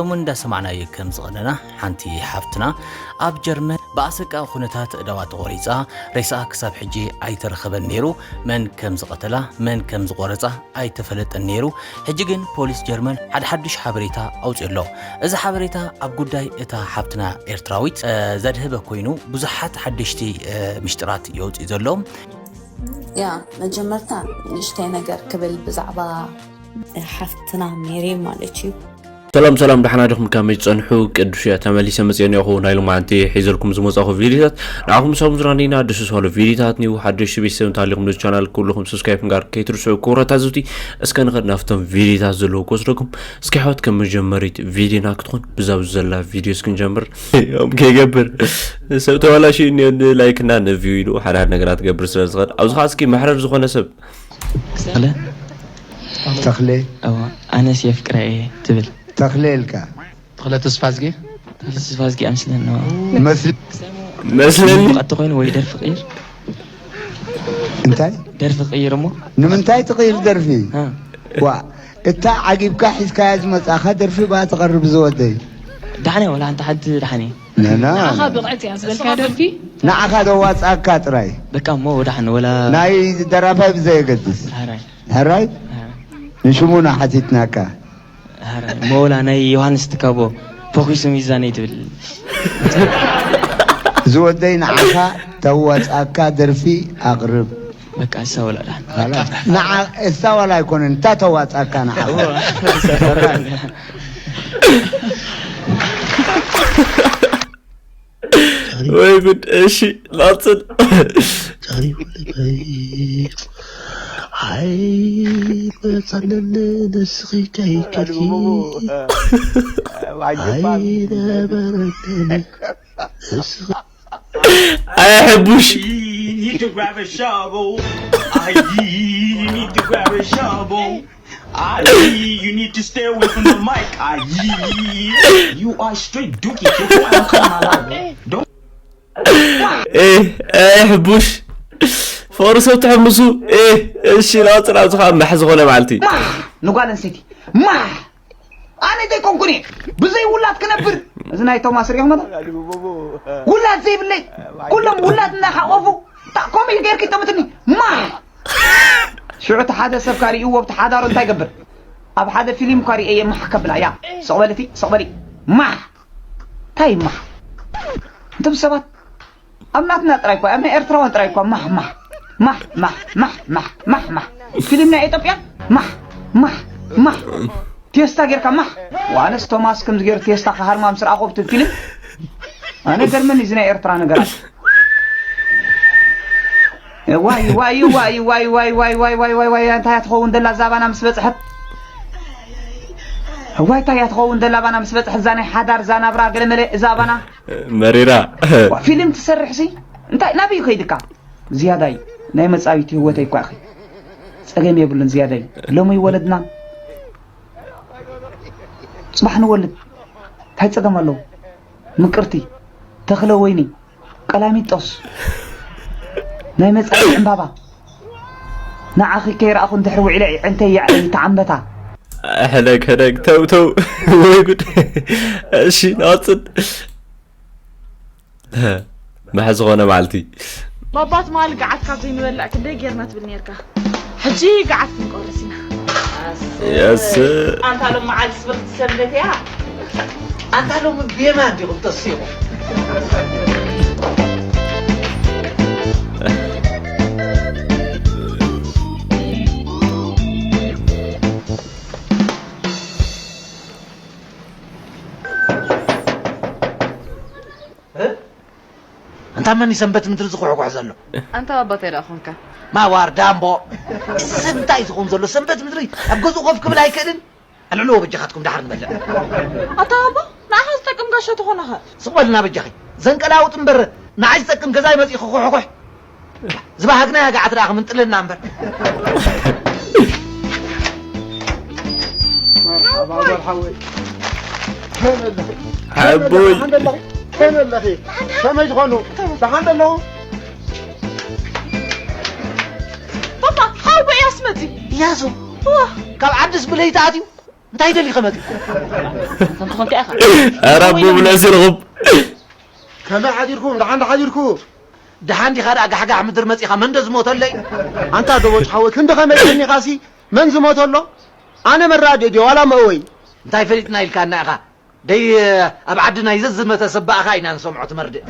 ሎሚ እንዳሰማዕናዮ ከም ዝቐነና፣ ሓንቲ ሓፍትና ኣብ ጀርመን ብኣሰቃቂ ኩነታት እዳዋ ተቖሪጻ፣ ሬሳኣ ክሳብ ሕጂ ኣይተረኸበን ነይሩ። መን ከም ዝቐተላ፣ መን ከም ዝቖረጻ ኣይተፈለጠን ነይሩ። ሕጂ ግን ፖሊስ ጀርመን ሓደ ሓድሽ ሓበሬታ ኣውጺኡ ኣሎ። እዚ ሓበሬታ ኣብ ጉዳይ እታ ሓፍትና ኤርትራዊት፣ እ፣ ዘድህበ ኮይኑ፣ ብዙሓት ሓደሽቲ፣ እ፣ ምሽጥራት የውጽእ ዘሎ። ያ፣ መጀመርታ ንእሽተይ ነገር ክብል ብዛዕባ ሓፍትና ሜሪ ማለት እዩ። ሰላም ሰላም፣ ደሓና ዲኹም? ከመይ ትጸንሑ? ቅዱስ እየ፣ ተመሊሰ መጽኤ እኒኦኹ። ናይ ሎማዓንቲ ሒዘልኩም ዝመጻኹ ቪዲዮታት ንዓኹም ምሳኹም ዝራኒና ደስ ዝባሉ ቪዲዮታት ኒው። ሓደሽቲ ቤተሰብ እንተሃሊኹም ነዚ ቻናል ኩልኹም ሰብስክራይብ ምግባር ከይትርስዑ ክቡራት ታዘብቲ። እስከ ንኸድ ናብቶም ቪዲዮታት ዘለዉ ክወስደኩም። እስከ ኣሕዋት፣ ከም መጀመሪት ቪዲዮና ክትኾን ብዛ ኣብዚ ዘላ ቪዲዮ እስክንጀምር። ኦም ከይገብር ሰብ ተበላሽዩ እኒኦ ንላይክና ንቪው ኢሉ ሓደ ሓደ ነገራት ክገብር ስለ ዝኽእል፣ ኣብዚ ኸዓ እስኪ መሕረር ዝኾነ ሰብ። ተኽለ? ተኽለ? እዋ፣ ኣነስ የፍቅራ እየ ትብል። ተኽለ ኢልካ? ተኽለ ተስፋዝጌ? ተኽለ ተስፋዝጌ ኣምስለኒ። እዋ። መስል-? መስለኒ? ሙቐት ተኾይኑ ወይ ደርፊ ቅይር? እንታይ? ደርፊ ቅይር እሞ። ንምንታይ ትቕይር ደርፊ? እ። ዋ፣ እታ ዓጊብካ ሒዝካያ ዝመጻኻ ደርፊ ብኣ ትቐርብ ዝወደይ። ዳሕነ ወላ ሓንቲ ሓንቲ ዳሕነ። ነና። ንዓኻ ብቕዕቲ እያ ዝበልካያ ደርፊ? ንዓኻ ዶ ዋጻካ ጥራይ? በቃ እሞ ዳሕነ ወላ ናይ ደራፋይ ብዘየገድስ። ሕራይ። ሕራይ? ሕራይ። ንሽሙና ሓቲትናካ። ሕራይ። እሞ ወላ ናይ ዮሃንስ ትካቦ ፎኺሱ ሚዛነይ ትብል። ዝወደይ ንዓኻ ተዋጻካ ደርፊ ኣቕርብ። በቃ እሳ ወላ ዳሕነ። ኻላስ። ንዓ-፣ እሳ ዋላ ኣይኮነን፣ እታ ተዋጻካ ንዓ። እዎ። እሳ ተራ-። ወይ ጉድ። እሺ፣ ላጽን። ዛሬ ሁሉ በይ። ኣይ መጸለል ንስኺ ከይከድኪ። ኣይ ነበረለል ንስኺ። ኣይ ሕቡሽ። You need to grab a shovel. I, you need to grab a shovel. I, you need to stay away from the mic. I, you are straight dookie kid. Don't wanna come my life, bro. Don't. ኤ፣ ኤ፣ ሕቡሽ። ፈሩ ሰብ ትሕምሱ። ኤ፣ እሺ፣ ላውፅና ኣብዚ ከዓ ማሕ ዝኾነ መዓልቲ። ማሕ ንጓል ኣንስተይቲ። ማሕ ኣነ ዘይኮንኩን እየ ብዘይ ውላድ ክነብር። እዚ ናይ ቶማስ ሪኦም መጣ። ውላድ ዘይብለይ። ኩሎም ውላድ እናሓቆፉ። ታ-፣ ከምኡ ኢሉ ገይርኪ ጠምትኒ። ማሕ። ሽዑ እቲ ሓደ ሰብ ካሪእዎ ብቲ ሓዳሩ እንታይ ይገብር? ኣብ ሓደ ፊልም እኳ ሪኤየ ማሕ ከብላ እያ። ስቕ በሊ እቲ፣ ስቕ በሊ። ማሕ። እንታይ ማሕ? እንቶም ሰባት ኣብ ናትና ጥራይ እኳ፣ ኣብ ናይ ኤርትራውያን ጥራይ እኳ ማሕ፣ ማሕ። ማሕ፣ ማሕ፣ ማሕ፣ ማሕ፣ ማሕ፣ ማሕ። ፊልም ናይ ኢትዮጵያ ማሕ፣ ማሕ፣ ማሕ። ቴስታ ጌርካ ማሕ። ዋነስ ቶማስ ከምዚ ገይሩ ቴስታ ክሃርማ ምስ ረኣኹ ኣብቲ ፊልም፣ ኣነ ገርመኒ እዚ ናይ ኤርትራ ነገራት። ዋይ፣ ዋይ፣ ዋይ፣ ዋይ፣ እንታይ እያ ትኸውን ደላ እዛ ኣባና ምስ በጽሐት? ዋይ፣ እንታይ እያ ትኸውን ደላ ኣባና ምስ በጽሐት? እዛ ናይ ሓዳር፣ እዛ ናብራ፣ ገለመለ፣ እዛ ኣባና። መሪራ። ዋ፣ ፊልም ትሰርሕ ሲ? እንታይ፣ ናበይ ከይድካ? ዝያዳይ፣ ናይ መጻኢት ህይወተይ እኳ ኢኺ። ጸገም የብሉን ዝያዳይ። ሎሚ ይወለድና። ጽባሕ ንወልድ። እንታይ ጸገም ኣለዎ? ምቅርቲ፣ ተኽለ ወይኒ፣ ቀላሚጦስ፣ ናይ መጻኢ ዕምባባ። ንዓኺ ከይረኣኹ እንድሕሪ ውዒለ የዕንተይ የዕለይ ተዓምበታ። ሕደግ፣ ሕደግ፣ ተው፣ ተው። ወይ ጉድ። እሺ፣ ናጽን። ማሕ ዝኾነ መዓልቲ። ባባ ትማሊ ገዓት ካብ ዘይንበልዕ ክንደይ ጌርና ትብል ኔርካ። ሕጂ ገዓት ክንቆርስ ኢና። የስ። ኣንታ ሎም መዓልቲ ስብርት ሰንበት እያ። ኣንታ ሎም ብየማን ዲኹም ተሲኹም። እ? ኣንታ መን እዩ ሰንበት ምድሪ ዝኹሕኩሕ ዘሎ? ኣንታ ኣባታይ ደኣ ኾንካ? ማዋር ዳምቦ። ሰብ እንታይ ዝኸውን ዘሎ? ሰንበት ምድሪ ኣብ ገዝኡ ኮፍ ክብል ኣይክእልን? ኣልዕልዎ በጃኻትኩም፣ ደሓር ንበልዕ። ኣታ ኣቦ፣ ንዓኻ ዝጠቅም ጋሻ ተኾነኸ? ስቕ በልና በጃኺ። ዘንቀላውጥ እምበር፣ ንዓይ ዝጠቅም ገዛይ መጺኡ ክኹሕኩሕ። ዝባህግናያ ገዓት ደኣ ክምንጥለልና እምበር። መርሓባ ጓል ሓወይ። ከመይ ኣለኺ? ሓቦይ። ደሓን ኣለኺ? ከመይ ኣለኺ? ከመይ ዝኾኑ? ደሓን ኣለዉ? ባባ፣ ሓው በያስ መጺ። እያሱ? እዋ። ካብ ዓድስ ብለይቲ ኣትዩ? እንታይ ደሊኻ መጺኻ? ከምቲ ኮንካ ኢኻ። ኧረ ኣቦ ብለስ ኢልኹም። ከመይ ሓዲርኩም? ደሓን ዶ ሓዲርኩ? ደሓን ዲኻ ደኣ ጋሕጋሕ ምድሪ መጺኻ መን ዶ ዝሞተለይ? ኣንታ ዶቦጭ ሓወይ ክንዲ ከመይ ቀኒኻሲ መን ዝሞተሎ? ኣነ መራዲ ድየ ዋላ መእወይ? እንታይ ፈሊጥና ኢልካና ኢኻ? ደይ ኣብ ዓዲ ናይ ዘዝመተ ሰባእኻ ኢና ንሰምዖ ትመርድእ።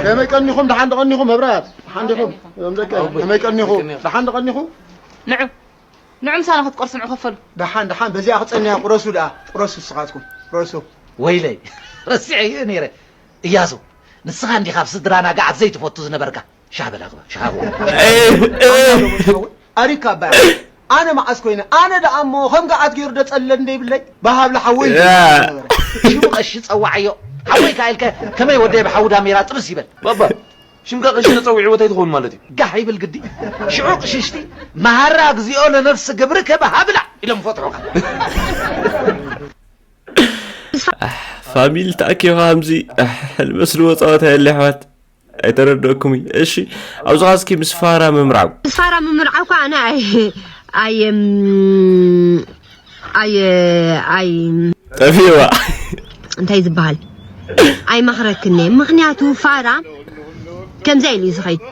ከመይ ቀኒኹም? ደሓን ዶ ቀኒኹም? መብራት ደሓን ዲኹም? እዞም ደቂ ከመይ ቀኒኹ? ደሓን ዶ ቀኒኹ? ንዑ ንዑ ምሳና ክትቆርሱ ንዑ ከፈሉ። ደሓን ደሓን በዚኣ ክጸንያ ቁረሱ ደኣ ቁረሱ ንስኻትኩም ቁረሱ። ወይለይ ረሲዐዮ ነይረ። እያሱ ንስኻ እንዲኻ ኣብ ስድራና ገዓት ዘይትፈቱ ዝነበርካ። ሻህ በል ኣግባ ሻህ ኣግባ። ኣሪካ ኣባያ ኣነ መዓስ ኮይነ ኣነ ደኣ እሞ ከም ገዓት ገይሩ ደጸለል እንደይብለይ ብሃብለ ሓወይ ሽሙ ቀሺ ጸዋዓዮ። ሓወይ ከ ኢልከ ከመይ ወደይ ብሓዊ ዳሜራ ጥብስ ይበል። ባባ ሽምካ ቀሺ ተጸዊዕዎ እንታይ ትኸውን ማለት እዩ? ጋሕ ይብል ግዲ። ሽዑ ቅሽሽቲ መሃራ እግዚኣብ ለነፍሲ ግብርከ ብሃብላ ኢሎም ፈትሑኻ። ፋሚሊ ተኣኪብካ ከምዚ ሕልሚ ስልዎ ፀወታ የለ ኣሕዋት። ኣይተረደእኩምን። እሺ ኣብዚ ኸዓ እስኪ ምስ ፋራ ምምርዓው። ምስ ፋራ ምምርዓው እኳ ኣነ ኣይ ኣይ ኣይ ኣይ ጠፊእዋ። እንታይ ዝበሃል ኣይመኽረክን እየ። ምኽንያቱ ፋራ ከምዚኣ ኢሉ እዩ ዝኸይድ።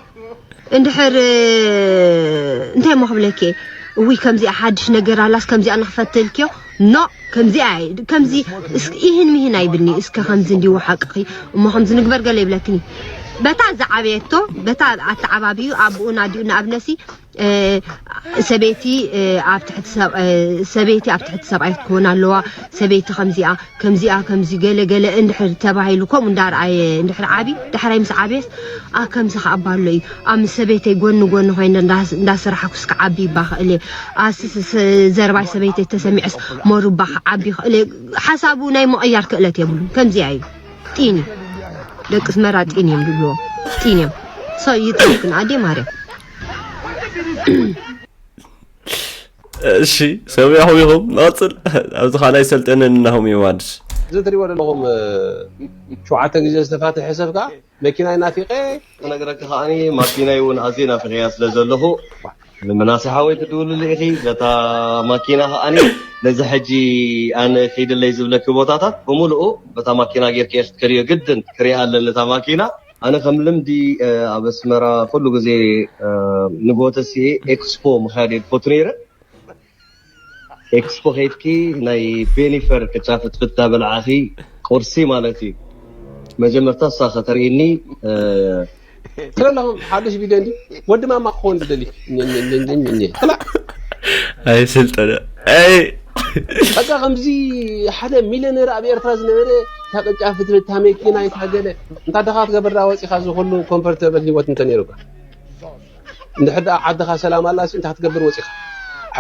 እንድሕር እንታይ እሞ ክብለኪ እየ እውይ ከምዚኣ ሓድሽ ነገር ኣላስ ከምዚኣ ንኽፈትልክዮ ኖ ከምዚኣ ከምዚ ኢህን ሚህን ኣይብልኒ እስከ ከምዚ እንዲዎ ሓቅኺ እሞ ከምዚ ንግበር ገለ ይብለክኒ በታ ዝዓበየቶ በታ ኣተዓባቢኡ ኣቦኡን ኣዲኡ ንኣብነሲ ሰበይቲ ኣብ ትሕቲ ሰብኣይ ሰበይቲ ኣብ ትሕቲ ሰብኣይ ክትከውን ኣለዋ ሰበይቲ ከምዚኣ ከምዚኣ ከምዚ ገለ ገለ እንድሕር ተባሂሉ ከምኡ እንዳርኣየ እንድሕር ዓብዩ ዳሕራይ ምስ ዓብየስ ኣ ከምዚ ከኣ እባ ኣሎ እዩ ኣብ ምስ ሰበይተይ ጎኒ ጎኒ ኮይነ እንዳስ- እንዳሰራሕኩስ ክዓቢ እባ ክእል እየ ኣስስ ዘረባይ ሰበይተይ ተሰሚዐስ መሩ እባ ክዓቢ ክእል እየ ሓሳቡ ናይ ምቕያር ክእለት የብሉን ከምዚኣ እዩ ጢን እዩ ደቂ ስመራ ጢን እዮም ዝብልዎ ጢን እዮም so ይጠቅን ኣዴ ማርያም እሺ ሰሚዕኹም ኢኹም ንቐፅል ኣብዚ ካልኣይ ሰልጠነ ንናሆም እዮም ኣድስ እዚ ትሪእዎ ዘለኹም ሸውዓተ ግዜ ዝተፋትሐ ሰብ ከዓ መኪናይ ናፊቐ ክነግረኪ ከዓኒ ማኪናይ እውን ኣዝየ ናፊቐያ ስለ ዘለኹ ንምናሴ ሓወይ ትድውልሉ ኢኺ በታ ማኪና ከዓኒ ነዚ ሕጂ ኣነ ኺድለይ ዝብለኪ ቦታታት ብምልኡ በታ ማኪና ጌርኪ ክትከድዮ ግድን ክሪኣ ኣለኒ እታ ማኪና ኣነ ከም ልምዲ ኣብ ኣስመራ ኩሉ ግዜ ንጎተሲ ኤክስፖ ምኻድ እየ ዝፈቱ ነይረ። ኤክስፖ ኸይድኪ ናይ ቤኒፈር ቅጫ ፍትፍት ዳበላዕኺ ቁርሲ ማለት እዩ። መጀመርታ እሳ ከተርእየኒ ስለለኹም ሓዱሽ ቪድዮ እንዲ ወዲ ማማ ክኸውን ዝደሊ ኣይስልጠነ ኣይ በቃ ከምዚ ሓደ ሚሊዮነር ኣብ ኤርትራ ዝነበረ እታ ቅጫ ፍትፍት እታ መኪና እታ ገለ እንታ ድኻ ትገብር ዳ ወፂኻ እዚ ኩሉ ኮምፎርተብል ህይወት እንተ ነይሩካ እንድሕር ደኣ ዓድኻ ሰላም ኣላሲ እንታይ ክትገብር ወጺኻ?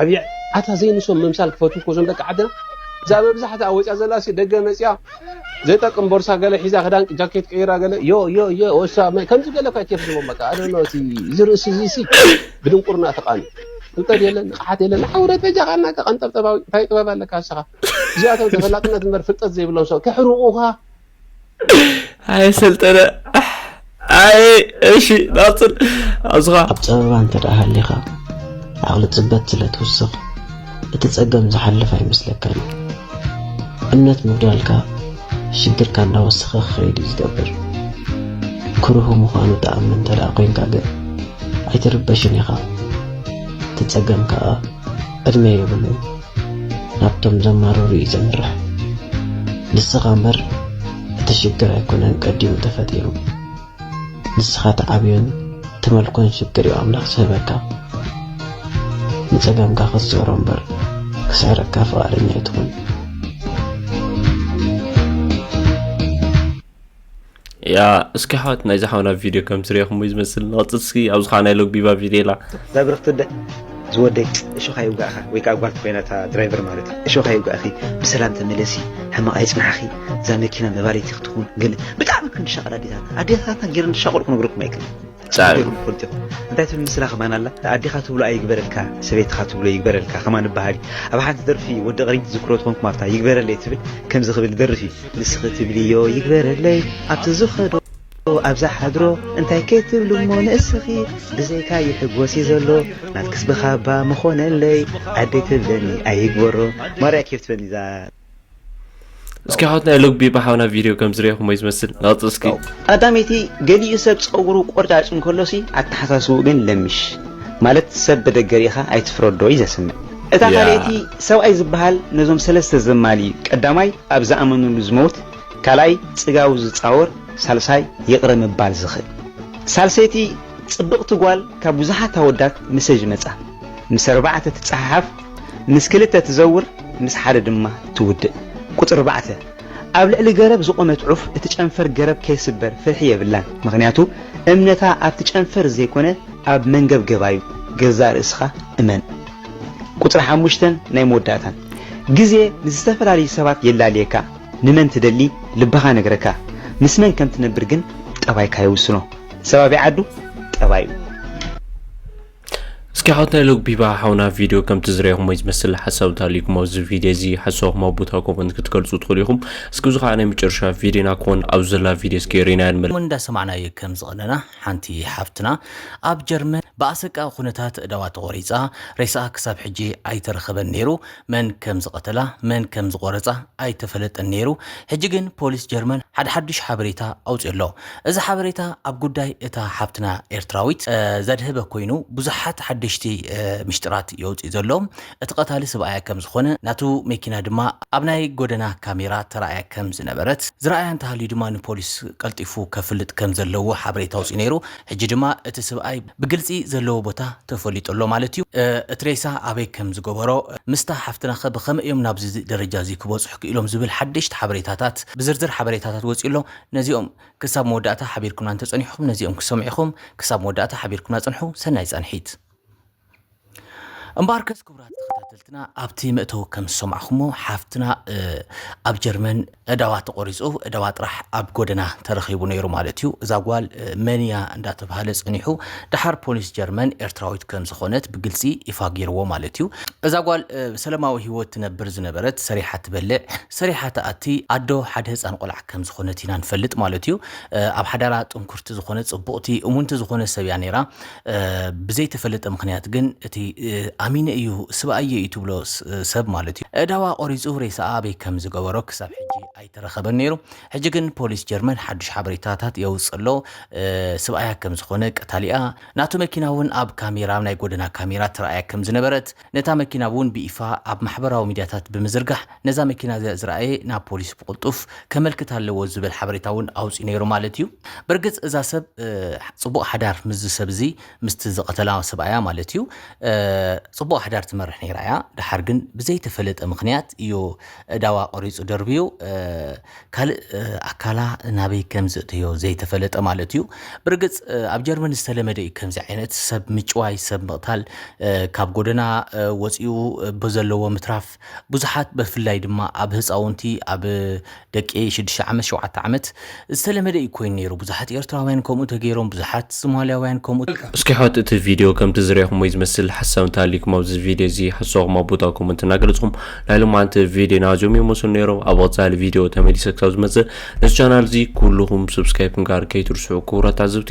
ዓብየ ኣታ ዘይንሶም ምምሳል ክፈትዉ እኮ እዞም ደቂ ዓድና። እዛ መብዛሕትኣ ወጺኣ ዘላሲ ደገ መጺኣ ዘይጠቅም ቦርሳ ገለ ሒዛ ክዳን ጃኬት ቀይራ ገለ ዮ ዮ ዮ ወሳ መ- ከምዚ ገለ እኳ ኬፍ ዝቦም በቃ ኣደኖ እቲ እዚ ርእሲ እዚ ሲ ብድንቁርና ተቃኒ ፍልጠት የለን ንቕሓት የለን ንሓውረት በጃኻ እናቀ ቀንጠብጠባዊ እንታይ ጥበብ ኣለካ ንስኻ እዚኣቶም ተፈላጥነት እምበር ፍልጠት ዘይብሎም ሰብ ከሕርቑኻ ኣይ ሰልጠነ ኣይ እሺ ናጽር ኣብዝኻ ኣብ ጸበባ እንተ ደኣ ሃሊኻ ዓቕሊ ጽበት ስለ ትውስኽ እቲ ጸገም ዝሓልፍ ኣይመስለካን እዩ። እምነት ምጉዳልካ ሽግርካ እንዳወሰኸ ክኸይድ እዩ ዝገብር። ክርሁ ምዃኑ ትኣምን እንተ ደኣ ኮይንካ ግን ኣይትርበሽን ኢኻ። እቲ ጸገም ከኣ ዕድመ የብሉን። ናብቶም ዘማርሩ እዩ ዘምርሕ። ንስኻ እምበር እቲ ሽግር ኣይኮነን ቀዲሙ ተፈጢሩ። ንስኻ ትዓብዮን ትመልኮን ሽግር እዩ ኣምላኽ ዝህበካ። ንጸገምካ ክትስዕሮ እምበር ክስዕረካ ፍቓደኛ ኣይትኹን። ያ እስኪ ኣሕዋት ናይዛ ሓውና ቪድዮ ከም ትሪኦኹሞ እዩ ዝመስል ንቐፅል እስኪ ኣብዚ ከዓ ናይ ሎግቢባ ቪድዮ ኢላ እዛ ብርኽቲ ኣደ ዝወደይ እሾኻ ይውጋእኻ ወይ ከዓ ጓል ተኾይና እታ ድራይቨር ማለት እዩ እሾኻ ይውጋእኺ ብሰላም ተመለሲ ሕማቕ ኣይፅናሕኺ እዛ መኪና መባለይቲ ክትኹን ገለ ብጣዕሚ ክንዲ ሻቐል ኣዴታትና ኣዴታትና ገይረን ዝሻቐሉ ክነግረኩም ኣይክእልን ፅቡቅ ገይርኩም ትፈልጡ ኢኹም እንታይ ትብል ምስላ ከማን ኣላ ኣዴኻ ትብሎ ኣይግበረልካ ሰበይትኻ ትብሎ ይግበረልካ ከማን ይበሃል እዩ ኣብ ሓንቲ ደርፊ ወዲ ቅሪን ትዝክሮ ትኾንኩም ኣብታ ይግበረለይ ትብል ከምዚ ክብል ይደርፍ እዩ ንስኺ ትብልዮ ይግበረለይ ኣብቲ ዝኸዶ ኣብዛ ሓድሮ እንታይ ከይትብሉ እሞ ንእስኺ ብዘይካ ይሕጎስ እዩ ዘሎ ናትክስ ብኻባ ምኾነለይ ኣደይ ትብለኒ ኣይግበሮ ማርያ ኬፍ ትበኒ እዛ እስኪ ሓወትና ሎግቢ ብሓውና ቪድዮ ከም ዝሪኢኹሞ እዩ ዝመስል ናውፅ እስኪ ቀዳመይቲ ገሊኡ ሰብ ፀጉሩ ቆርጫጭ እንከሎሲ ኣተሓሳስቡ ግን ለሚሽ ማለት ሰብ ብደገ ሪኢኻ ኣይትፍረዶ እዩ ዘስምዕ እታ ካልኣይቲ ሰብኣይ ዝበሃል ነዞም ሰለስተ ዘማሊ ቀዳማይ ኣብ ዝኣመኑሉ ዝመውት ካልኣይ ጽጋቡ ዝጻወር ሳልሳይ ይቕረ ምባል ዝኽእል ሳልሰይቲ ጽብቕቲ ጓል ካብ ብዙሓት ኣወዳት ምሰ ዝመጻ ምስ ኣርባዕተ ትጸሓሓፍ ምስ ክልተ ትዘውር ምስ ሓደ ድማ ትውድእ ቁጽሪ ኣርባዕተ ኣብ ልዕሊ ገረብ ዝቖመት ዑፍ እቲ ጨንፈር ገረብ ከይስበር ፍርሒ የብላን ምኽንያቱ እምነታ ኣብቲ ጨንፈር ዘይኮነ ኣብ መንገብገባዩ ገዛእ ርእስኻ እመን ቁጽሪ ሓሙሽተን ናይ መወዳእታን ግዜ ምስ ዝተፈላለዩ ሰባት የላልየካ ንመን ትደሊ ልብኻ ነግረካ ምስ መን ከም ትነብር ግን ጠባይካ ይውስኖ ሰባቢ ዓዱ ጠባዩ እስኪ ሓወትና ሎግ ቢባ ሓውና ቪድዮ ከምቲ ዝረኹሞ ዝመስል ሓሳብ ታሊኩም ኣብዚ ቪድዮ እዚ ሓሳብኩም ኣብ ቦታ ኮመንት ክትገልጹ ትኽእሉ ኢኹም እስኪ እዚ ከዓ ናይ መጨረሻ ቪድዮና ክኾን ኣብ ዘላ ቪድዮ እስኪ ሪና ንመለ እንዳሰማዕናዮ ከም ዝቐነና ሓንቲ ሓፍትና ኣብ ጀርመን ብኣሰቃቂ ኩነታት እዳዋ ተቆሪፃ ሬሳኣ ክሳብ ሕጂ ኣይተረኸበን ነይሩ መን ከም ዝቐተላ መን ከም ዝቆረፃ ኣይተፈለጠን ነይሩ ሕጂ ግን ፖሊስ ጀርመን ሓደ ሓዱሽ ሓበሬታ ኣውፅኡ ኣሎ እዚ ሓበሬታ ኣብ ጉዳይ እታ ሓፍትና ኤርትራዊት ዘድህበ ኮይኑ ብዙሓት ሓደሽቲ ምሽጥራት የውፅኡ ዘሎ እቲ ቀታሊ ስብኣያ ከም ዝኾነ ናቱ መኪና ድማ ኣብ ናይ ጎደና ካሜራ ተራእያ ከም ዝነበረት ዝረኣያ እንተሃልዩ ድማ ንፖሊስ ቀልጢፉ ከፍልጥ ከም ዘለዎ ሓበሬታ ኣውፅኡ ነይሩ ሕጂ ድማ እቲ ስብኣይ ብግልፂ ዘለዎ ቦታ ተፈሊጡ ኣሎ ማለት እዩ እቲ ሬሳ ኣበይ ከም ዝገበሮ ምስታ ሓፍትናኸ ብኸመይ እዮም ናብዚ ደረጃ እዚ ክበፅሑ ክኢሎም ዝብል ሓደሽቲ ሓበሬታታት ብዝርዝር ሓበሬታታት ወፂኡ ኣሎ ነዚኦም ክሳብ መወዳእታ ሓቢርኩምና እንተፀኒሕኹም ነዚኦም ክሰምዑ ኢኹም ክሳብ መወዳእታ ሓቢርኩምና ፅንሑ ሰናይ ፃንሒት እምበኣርከስ ክቡራት ተኸታተልትና ኣብቲ መእተዊ ከም ዝሰማዕኹሞ ሓፍትና ኣብ ጀርመን እዳዋ ተቆሪፁ እዳዋ ጥራሕ ኣብ ጎደና ተረኺቡ ነይሩ ማለት እዩ እዛ ጓል መን እያ እንዳተባሃለ ፀኒሑ ደሓር ፖሊስ ጀርመን ኤርትራዊት ከም ዝኾነት ብግልፂ ይፋ ገይርዎ ማለት እዩ እዛ ጓል ሰለማዊ ህይወት ትነብር ዝነበረት ሰሪሓ ትበልዕ ሰሪሓ ተኣቲ ኣዶ ሓደ ህፃን ቆልዓ ከም ዝኾነት ኢና ንፈልጥ ማለት እዩ ኣብ ሓዳራ ጥንኩርቲ ዝኾነ ፅቡቕቲ እሙንቲ ዝኾነ ሰብ እያ ነይራ ብዘይተፈለጠ ምክንያት ግን እቲ ኣሚነ እዩ ስብኣየ እዩ ትብሎ ሰብ ማለት እዩ እዳዋ ቆሪፁ ሬሳኣ ኣበይ ከም ዝገበሮ ክሳብ ሕጂ ኣይተረኸበን ነይሩ ሕጂ ግን ፖሊስ ጀርመን ሓዱሽ ሓበሬታታት የውፅእ ኣሎ ስብኣያ ከም ዝኾነ ቀታሊኣ ናቱ መኪና እውን ኣብ ካሜራ ናይ ጎደና ካሜራ ትረኣያ ከም ዝነበረት ነታ መኪና እውን ብይፋ ኣብ ማሕበራዊ ሚድያታት ብምዝርጋሕ ነዛ መኪና እዚኣ ዝረኣየ ናብ ፖሊስ ብቕልጡፍ ከመልክት ኣለዎ ዝብል ሓበሬታ እውን ኣውፅኡ ነይሩ ማለት እዩ ብርግፅ እዛ ሰብ ፅቡቕ ሓዳር ምስዚ ሰብ እዚ ምስቲ ዝቐተላ ሰብኣያ ማለት እዩ ፅቡቕ ሓዳር ትመርሕ ነይራ እያ ደሓር ግን ብዘይተፈለጠ ምክንያት እዩ እዳዋ ቆሪፁ ደርብዩ ካልእ ኣካላ ናበይ ከም ዘእተዮ ዘይተፈለጠ ማለት እዩ ብርግፅ ኣብ ጀርመን ዝተለመደ እዩ ከምዚ ዓይነት ሰብ ምጭዋይ ሰብ ምቕታል ካብ ጎደና ወፂኡ ብዘለዎ ምትራፍ ብዙሓት ብፍላይ ድማ ኣብ ህፃውንቲ ኣብ ደቂ ሽዱሽተ ዓመት ሸውዓተ ዓመት ዝተለመደ እዩ ኮይኑ ነይሩ ብዙሓት ኤርትራውያን ከምኡ ተገይሮም ብዙሓት ሶማልያውያን ከምኡ እስኪ ሕወት እቲ ቪድዮ ከምቲ ዝረኹሞ ዝመስል ሓሳብ እንተሃሊኩም ኣብዚ ቪድዮ እዚ ሓሳብኩም ኣብ ቦታ ኮመንት እናገለፅኩም ናይ ሎማዓንቲ ቪድዮ ናዚኦም ይመስሉ ነይሮም ኣብ ቀፃሊ ቪድዮ ተመሊሰ ክሳብ ዝመፅእ ነዚ ቻናል እዚ ኩልኹም ሰብስክራይብ ምግባር ከይትርስዑ ክቡራት ተዓዘብቲ